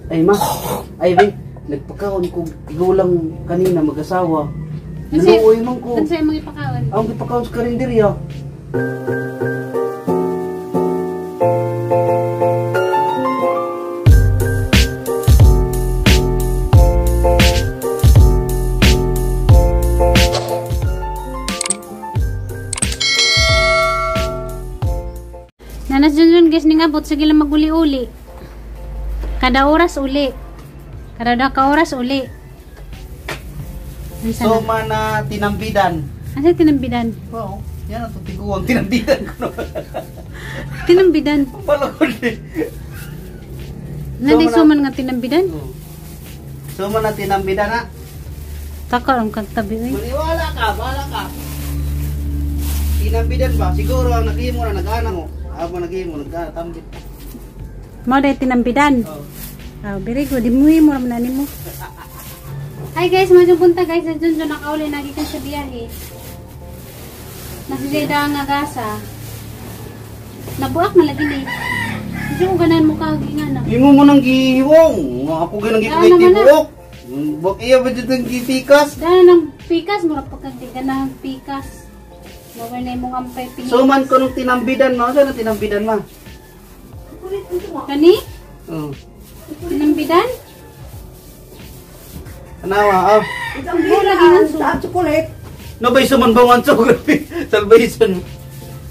Ay ma, ay be, nagpakaon ko tigulang kanina mag-asawa. Naluoy man ko. Unsa imong ipakaon? Ang gipakaon sa karinderya. Nanas Junjun guys, ningabot sige lang maguli-uli. Kada oras uli. Kada ka oras uli. So man na tinambidan. Asa tinambidan? Oo, yan ang tiguang tinambidan ko. Tinambidan. Balakod eh. Nadi suman nga tinambidan? Suman na tinambidan na. Taka ang kagtabi oy. Maniwala ka, bahala ka. Tinambidan ba? Siguro ang naghimo na nag-ana mo. Amo naghimo nagtambit. Mo day tinambidan. Oh. Oh, very good. Imuhi mo raman nimo. Hi guys, majong punta guys. Sa Junjun nakauli nagi kan sa biyahe. Nasijay nga gasa. Nabuak na lagi ni. Hindi ko ganahan mo kag ingana. Imo mo nang gihiwong. Ako ginang gipugay tibuok. Bak iya ba dito ang gipikas? Dahil nang pikas, mura pagkag di ganahan pikas. Mawala na imong ampay pikas. So man ko nung tinambidan ma, saan ang tinambidan ma? Kani? Oo. Tinambidan? Anawa, oh. Oh, lagi ng sa chocolate. No ba suman ba ang chocolate? Salvation.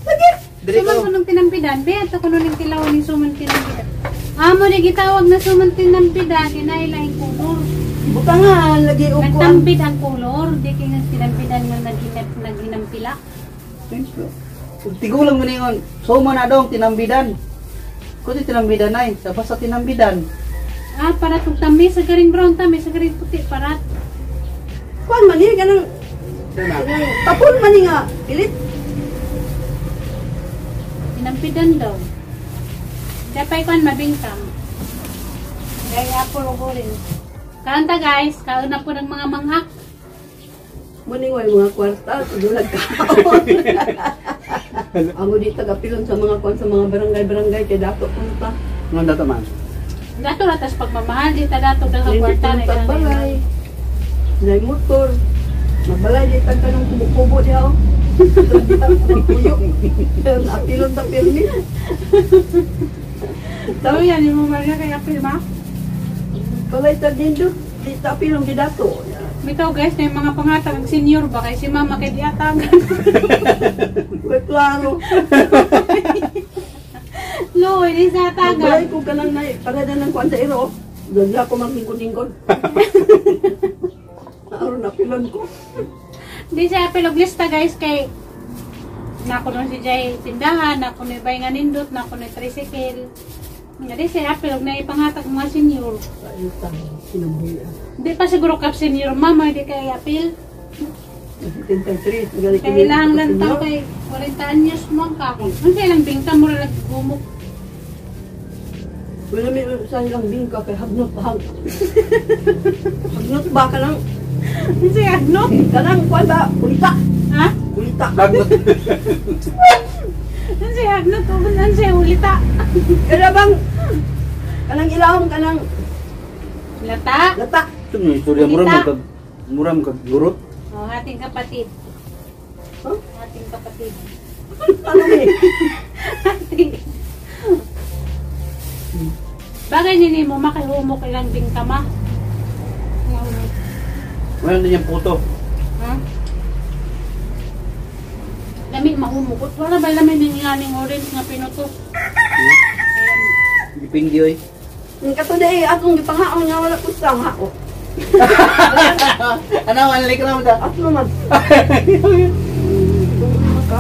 Lagi. Suman ko nung tinambidan. Be, ato ko nung tilaw ni suman tinambidan. Amo ni gitawag na suman tinambidan, kinailaing kulor. Buta nga lagi og nagtambid ang kulor, di kay nga tinambidan nga naghinampila. Tigulang mo ningon. Suman na dong tinambidan. Kuti tinambidan ay, sa basta tinambidan. Ah, para tug tambi sa garing brown tambi sa garing puti parat. Kuan man ni ganang tapon man ni nga pilit. Tinambidan daw. Dapay kuan mabingkang. Gaya apple ug orange. Kaanta guys, kaon na po ng mga manghak. Muning way mga kwarta, dulag kaon. Amo di tagapilon sa mga kuan sa mga barangay-barangay kay dato punta. Ngon dato man. Dato ra tas pagmamahal di ta dato dang kwarta na balay. Nay motor. Mabalay di tag kanang kubo-kubo diha oh. Puyo. Apilon ta pirmi. Daw yan imo man kay apil ma. Balay ta dindo, di ta apilon gi dato. Bitaw guys, na yung mga pangatag ang senior ba kay si mama kay diatagan. Way klaro. No, hindi sa atagan. Balay ko kanang nay para na ng kuan sa iro. Dadla ko maglingkod-lingkod. Aron na pilon ko. Hindi siya apil og lista guys kay nako nun si Jay tindahan, nako ni bay nga nindot, nako ni tricycle. Hindi siya apil og naipangatag mga senior. Hindi pa siguro kap senior mama, hindi kay apil. 73. Kailangan lang tao kay 40 anyos mo ang kakong. Ang kailang bingka mo rin gumok. Wala may sa ilang bingka kay hagnot hag. Hagnot ba ka lang? Hindi hagnot? Kanang kuan ba? Kulita. Ha? Kulita. Hagnot. Hindi hagnot. Hindi ulita. Kaya bang kanang ilawom kanang lata? Lata. Ito yung istorya mura mo kag gurot. Oh, ating kapatid. Huh? Ating kapatid. Ano ni? Ating. Bagay ni mo makihumok ilang bingka ma. Wala din yung puto. Ha? Lami mahumok. Wala ba lami ning nganing orange nga pinuto? Dipindi oy. Ang katuday atong gipangaon nga wala ko sa hao. Ano ang like lang da? Ato man.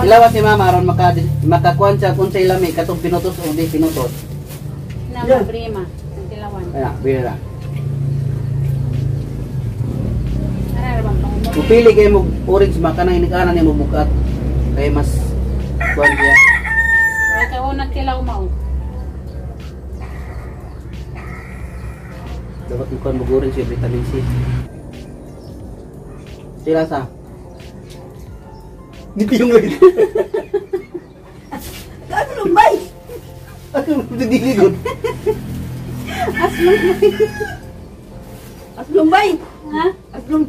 Ilawa si mama aron makakuan siya kung sa ilami katong pinutos o di pinutos. Na prima, ang tilawan. Ana, bira. Ara bang pangumok? Pupili kay mo orange ma kanang inikanan nimo bukat kay mas kuan siya. Ay ka unang tilaw mao. Dapat mukuan mo orange yung vitamin C. Sila sa. Dito yung lagi. Ano lumbay? Ano diligon? As Aslong. Aslong bay. Ha? Aslong.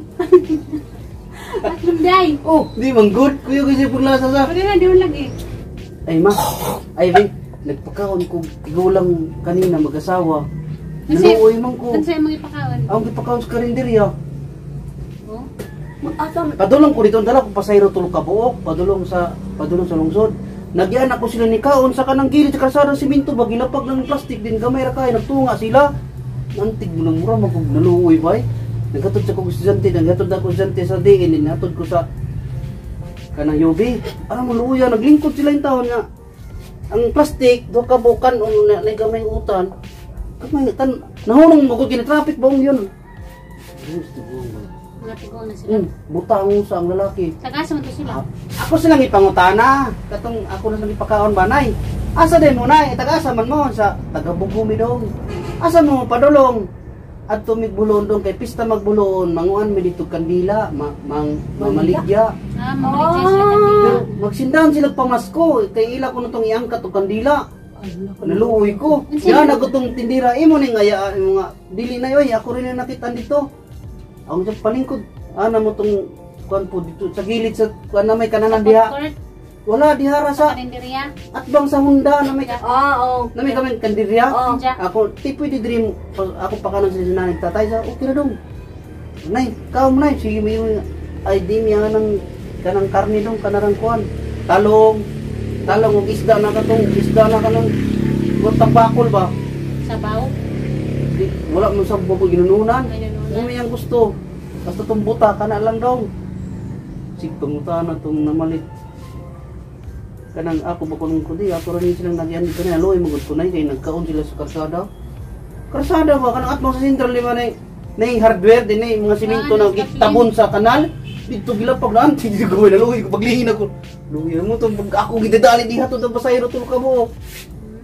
Aslong day. Oh, Di man good. Kuya kasi paglasa sa. Pwede na, di mo lagi. Ay ma. Ay be, nagpakaon ko tigulang kanina mag-asawa. Kasi- Naluoy man ko. Ano sa'yo mga ipakaon? Ang gipakaon sa karinderya. Oh? mag-asa man. Padulong ko dito, dala ko pasayro tulo ka buok, padulong sa lungsod. Nagyan ako sila ni kaon sa kanang gilid sa kalsada simento ba gilapag lang ng plastic din gamay ra kay nagtunga sila. Nantig mo nang mura magug naluoy bay. Naghatod sa kong estudyante, naghatod ako estudyante sa diin, din hatod ko sa kanang yubi. Ara mo luoya, naglingkod sila yung taon nga. Ang plastic do ka bukan on na, na gamay utan. Gamay tan nahunong mo gid traffic baong yun. Gusto ko ba? Mga tigo na sila. Butang sa ang lalaki. Tagasa man to sila. Ako silang ipangutana. Katong ako na silang ipakaon ba, nay? Asa din mo, nay? Taga-asa man mo? Sa taga-Bugumi dong. Asa mo padulong? At tumigbuloon dong kay pista magbuloon, manguan mi dito kandila, ma, mang mamaligya. Ah, mamaligya sila kandila. Pero magsindahan sila pamasko kay ila ko na tong iangkat og kandila. Naluoy ko. Yan ako tong tindira imo ning aya imo nga dili na yoy ako rin na nakita dito. Ang sa palingkod ana mo tong kuan po dito sa gilid sa kuan na may kananan diha. Court, Wala dihara sa karinderya. atbang sa Honda na may Ah, oh. na may kami kandirya. Oo. Diya. Ako ti pwede dream ako pa kanon sa nanay tatay sa okay ra dong. Nay, kao mo nay sige may ay di miya nang kanang karne dong kanarang kuan. Talong, talong og isda na katong isda na kanang butang bakol ba. Sabaw. Di, wala mo sa buko ginununan. Ginununan. Kung may ang gusto. Basta tong buta kana lang dong. Sig panguta na tong namalit. Kanang ako ba kunong kundi ako rin silang nagyan dito na loy magud ko nay kay nagkaon sila sa karsada. Karsada ba kanang atbang sa Central lima na nay hardware din nay mga simento Ah, na gitabon sa kanal. Dito gilapag na anti dito ko naluoy ko paglihin ako. Luoy mo tong pag ako gidadali diha to pasayro tulo ka mo.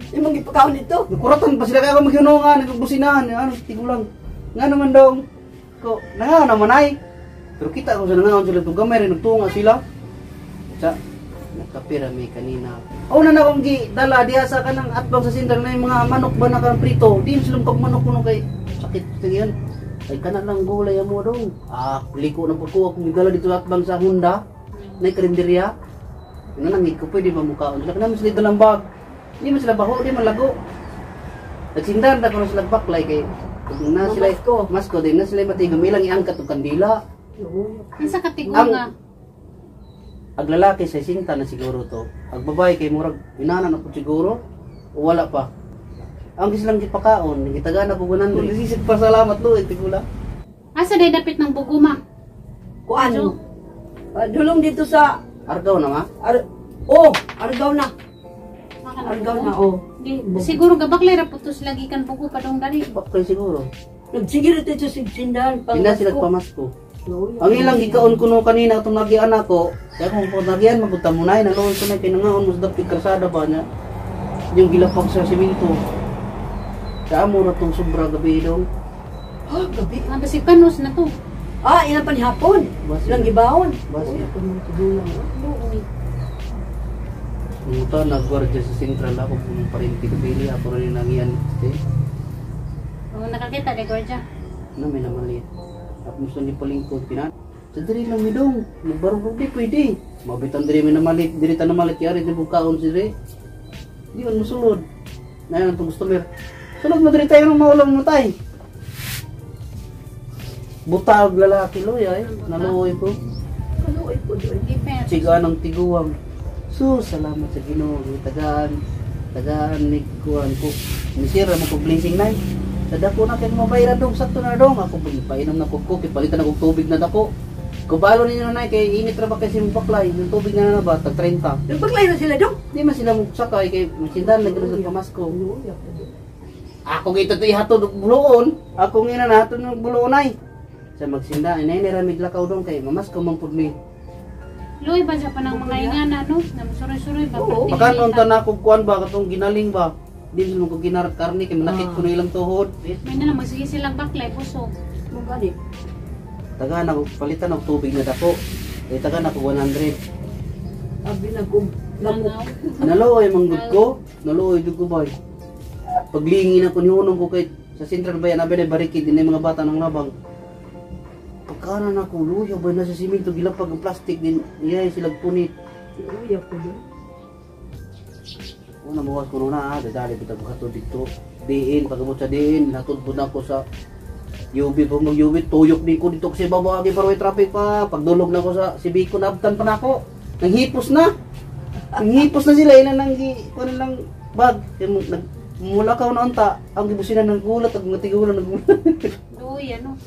Imong gipakaon dito. Nakuratan pa sila kaya ako maghinungan, nagbusinahan, ano, tigulang. Nga naman dong, ko, nangaw naman ay. Pero kita ko sa nangaw sila, itong gamay rin, nagtunga sila. Sa, nakapira may kanina. O na na akong dala diha sa kanang atbang sa sindang na yung mga manok ba na kanang prito. Di sila pag manok kuno kay sakit sa yan. Ay kana lang gulay mo dong. Ah, liko na po ko akong gidala dito atbang sa Honda. Na karinderya. Nga nang ko pwede ba mukhaon sila kanang sila dalang bag. Di man sila baho, di man lago. Nagsindahan na ko na sila baklay kay kung na sila Masko. masko din na sila matigom ilang iangkat og kandila. Ang sa katigo Ang- nga. Ag lalaki sa sinta na siguro to. Ag babae kay murag inanan ako siguro o wala pa. Ang silang gipakaon, gitagaan ako 100. Nasisig pa salamat lo, tigula. Asa day dapit ng buguma? Kuan. So, Ah, dulong dito sa Argaw na ma. Ar oh, Argaw na. maka na Argaw bugo. na oh. Di, siguro gabaklay ra po to sila gikan bugo padong dali. Baklay siguro. Nagsigiro dito sa sindahan pang Hindi sila pamasko. Ang ilang gikaon kuno kanina itong nagian ako, kaya kung po nagian magunta mo na, naluon ko na pinangaon mo sa dapit kalsada ba niya. Yung gilapag sa simento. Sa amo na itong sobra gabi dong. Ha, gabi. Ang basig panos na to. Ah, ilang panihapon. Basi. Ilang gibaon. Basi. Uy, ako mga tigulang. Buoy. Nung ito, nagwardya sa Central ako, kung parinti kabili, ako rin yung nangian. Eh, Oh, nakakita de gorja. ano, may namalit. At gusto ni palingkod, pinan. Sa diri lang mi dong, nagbarog di pwede. Mabitan diri mi namalit, diri ta namalit, yari di bukaon si diri. Di man musulod. Na yan itong customer. Sulod mo diri tayo ng maulam mo tay. Butag lalaki loy ay, naluoy ko. Kaluoy ko doon. Di pa. Siga ng tiguang. So, salamat sa Ginoo, tagaan, tagaan ni kuan ko. Nisira mo ko blessing nay. Sa dako na kay mabayran dong sakto na dong. Ako pag painom na ko ko, palitan na kog tubig na dako. Kubalo ninyo na nay kay init ra ba kay simong baklay, yung tubig na na ba tag 30. Nagbaklay na sila dong. Di man sila mo sakay kay masindan lagi sa pamasko. Kaluoy ako doon. Ako gito to ihatod og buloon. Ako ngina na hatod ng buloon ay. Sa magsinda inay ni ramig lakaw dong kay mamasko man pud mi. Luoy ba sa panang mga ingana no? Namsuroy-suroy ba? Oo. Pakan unta na akong kuan ba katong ginaling ba? Di sila ko ginar karne kay manakit ko na ilang tuhod. May na lang magsige silang baklay busog. Mo gani. Tagaan ako palitan og tubig na dako. Kay tagaan ako 100. Abi na ko lamok. Langaw. Naluoy manggod ko, naluoy jud ko bay. Paglingin ako ni hunong ko kay Sa Central Bayan, abi na barikid, din mga bata ng labang. Pagkana na ako, luya ba nasa simento, gilapag ang plastic din, iya sila punit. Luya ko doon. Una mawas ko na, dadali bitaw ko hatod dito. Diin, pagabot sa diin, hatod po na ako sa UB, pag mag-UB, tuyok din ko dito kasi babagi para may traffic pa. Pagdulog na ako sa Sibico, naabtan pa na ako. Nanghipos na. Nanghipos na sila, ilan lang, kuno lang bag. Yung nag, mula ka na unta, ang gibusinan ng gulat, ang mga tigulan ng gulat. Luya no.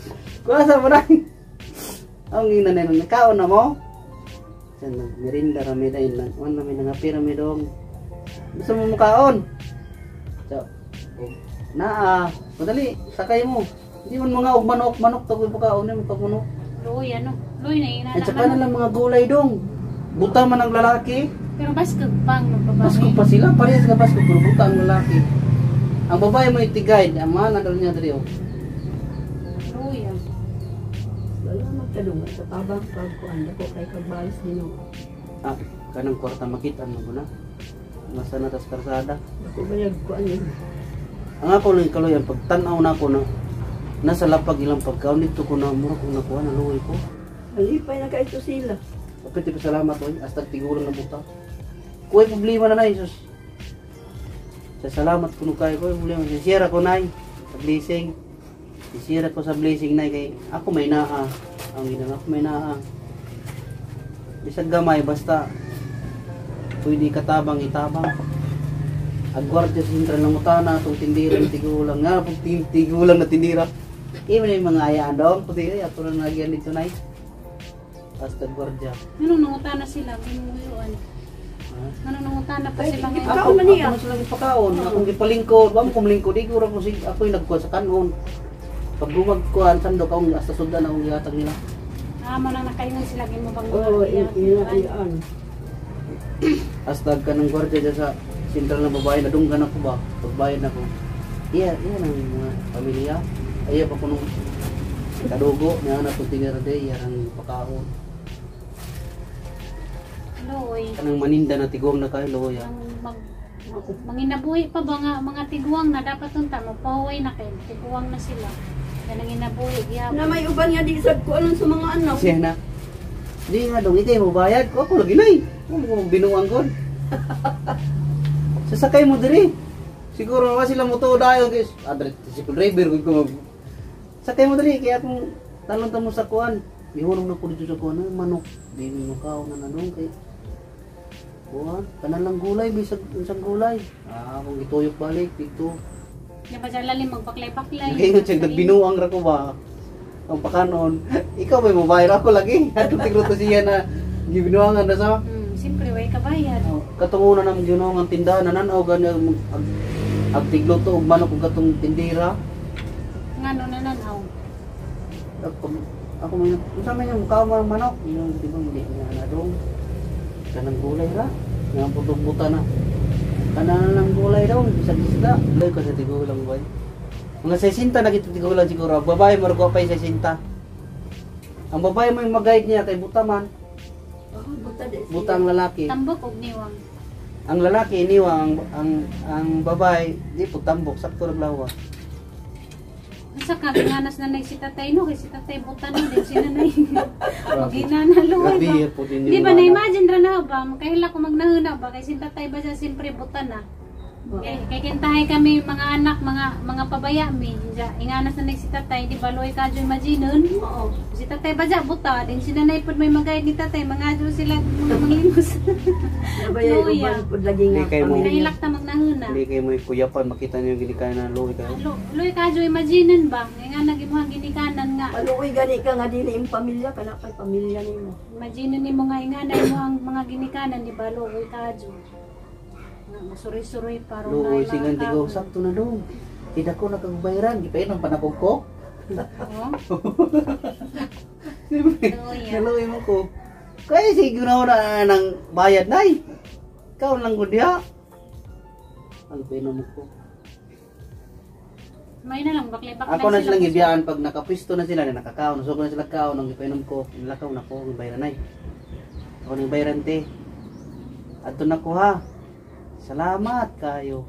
Kuha sa mo na. Ang ina na nang nakaon na mo. Sa nagmerinda rami dahil nang on namin nangapi rami dong. Gusto mo mukaon? So, oh, naa, madali, sakay mo. Hindi man mga og manok, manok tagoy pagkaon mo pag manok. Luya no. Luya na ina At saka na lang mga gulay dong. Buta man ang lalaki. Pero baskog pang nagbabae. Pasko pa sila, parehas ka Pasko, pero buta ang lalaki. Ang babae mo itigay, ang mga nandun niya diri oh. Luya. Salamat ka dong. Sa tabang pag kuan dako kay kagbalos ninyo. Ah, kanang kwarta makita mo na. Nasa na tas karsada. Dako ba yung kuan yun? Ang ako lang kaluyan, pag tanaw na ako na nasa lapag ilang pagkaon dito ko na mura kong nakuha na luoy ko. Alipay na kaito sila. Kapit pa salamat oy, hasta tigulang na buta. Kuy problema na nay sus. Sa salamat kuno kay ko problema si share ako nay sa blessing. Si-share ko sa blessing nay kay ako may naa. Ang ina ako may naa. Bisag gamay basta pwede katabang itabang. Ang gwardiya sa sentral ng utana atong tindira ng tigulang nga pag tigulang na tindira. Iyo na yung mga ayaan dong, puti ay ato na nagyan dito nay. Basta gwardiya. Ano nangutana sila gimuyuan. Ha? Ano nangutana pa Ay, sila ngayon. Ikaw Ako, man niya. ako na silang ipakaon, akong gipalingkod, wa mo kong lingkod, di ko ra ko sig ako yung nagkuha sa kanon. Pag gumag kuan sandok akong hasta sudan akong gihatag nila. Ah, mo nang nakaingon sila gimo bang Oo, ina iyaan. Hasta ka ng gwardiya dyan sa sentral na babae, nadunggan ako ba? Pagbayad ako. Iya, iya ng mga pamilya. Iya pa kuno kadugo niya na itong tinira de, iya ang pakaon. Luoy. Kanang maninda na tigong na kayo, loya. Ang mag manginabuhi pa ba nga mga tiguang na dapat unta mapahuway na kay tiguang na sila. Kanang inabuhi gihapon. Na may uban nga di sad kuan sa mga anak. Siya na. Di nga dong, ikay mo bayad ko. Ako lagi nay. Kung mo binuang ko. Sasakay mo diri. Siguro naman sila mo to dayon guys. Adre si driver ko mag. Sakay mo diri kaya kung talon ta mo sa kuan. Gihulog na ko dito sa kuan ay manok. Di mo makaon na nadong kay kuan kanan lang gulay bisag unsang gulay. Ah, kung gituyok balik dito. Di ba sa lalim magbaklay-baklay. Ngayon siya nagbinuang ra ko ba. Ang pakanon. Ikaw may mobile ako lagi. Atong tigruto siya na gibinuangan na sa. Siyempre way kabayad. Oh, katong una nang ginuangan tindahan na nanaw gani ang ag tigluto og manok og katong tindira. Ngano na nanaw. Ako, ako may unsa man yung mukha mo manok yung di ba hindi niya na dong. Kanang gulay ra. Nga putog buta na. Kanan lang gulay daw bisag isda. Gulay ko sa tigulang boy. Mga 60 na kita tigulang siguro. Babae mo ko pa 60. Ang babae mo yung mag-guide niya kay buta man. Oh, buta di siya. Buta ang lalaki. Tambok og niwang. Ang lalaki iniwa ang babae di po tambok sakto ra lawa. Unsa ka nganas na nay si tatay no kay si tatay buta na din si nanay. Magina na luoy ba. Grabe po din Di ba na imagine ra na ba makahila ko magnahuna ba kay si tatay ba siya siyempre buta na. Kay, kay kintahay kami mga anak, mga pabaya mi. Diya, inganas na si tatay, di ba luoy ka jo imagineon. Oo. Si tatay ba siya buta din si nanay pud may magayad ni tatay, mga jo sila mga manglimos. Nabaya Luya. uban pud lagi nga. Di kay mo. pamilya. Nahilak ta magnahuna. Hindi kayo mo kuyapan makita niyo yung ginikanan ng luoy kayo. Luoy ka jo imagineon ba? Nga nga nag imuhang ginikanan nga. Paluoy gani ka nga dili imong pamilya kana kay pamilya nimo. Imagine nimo nga ingana mo ang mga ginikanan di ba luoy ka jo. Nga masuroy-suroy pa ron Luoy singan tigo sakto na dong. Tidak ko nakagbayran, gipainom pa na ko. Oo. Siyempre, Luoy. naluoy mo ko. Kaya siguro na ng bayad nay. Ikaw lang ko diha. Ang painom ko. May na lang baklay-baklay. Ako na silang gibiyaan pag nakapwisto na sila, na nakakaon, so na sila kaon, ang gipainom ko, nilakaw na ko, ang bayaran ay. Ako nang bayaran te. Adto na ko ha. Salamat kayo.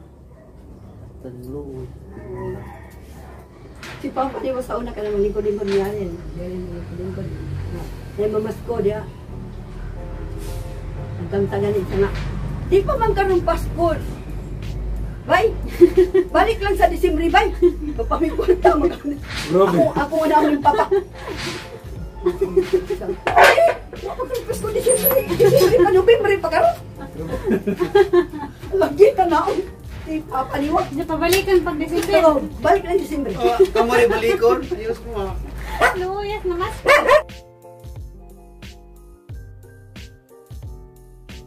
Tagluoy. Si Papa ni mo sa una ka naman lingkod-lingkod niya rin. Lingkod-lingkod. Ay mamasko diya. Ang tamtagan ito nga. Di pa man karon Pasko. Bay, balik lang sa Disyembre, bay. Pagpamikwarta mo kami. Grabe. Ako ako na ang papa. Ay, wa pa karon Pasko Disyembre. Disyembre pa Nobyembre pa karon. Lagi ka na. Si Papa ni wa. Sa pabalikan pag December. Pero balik lang Disyembre. Oh, kamo rin balikon. Ayos ko ah. Luyas na mas.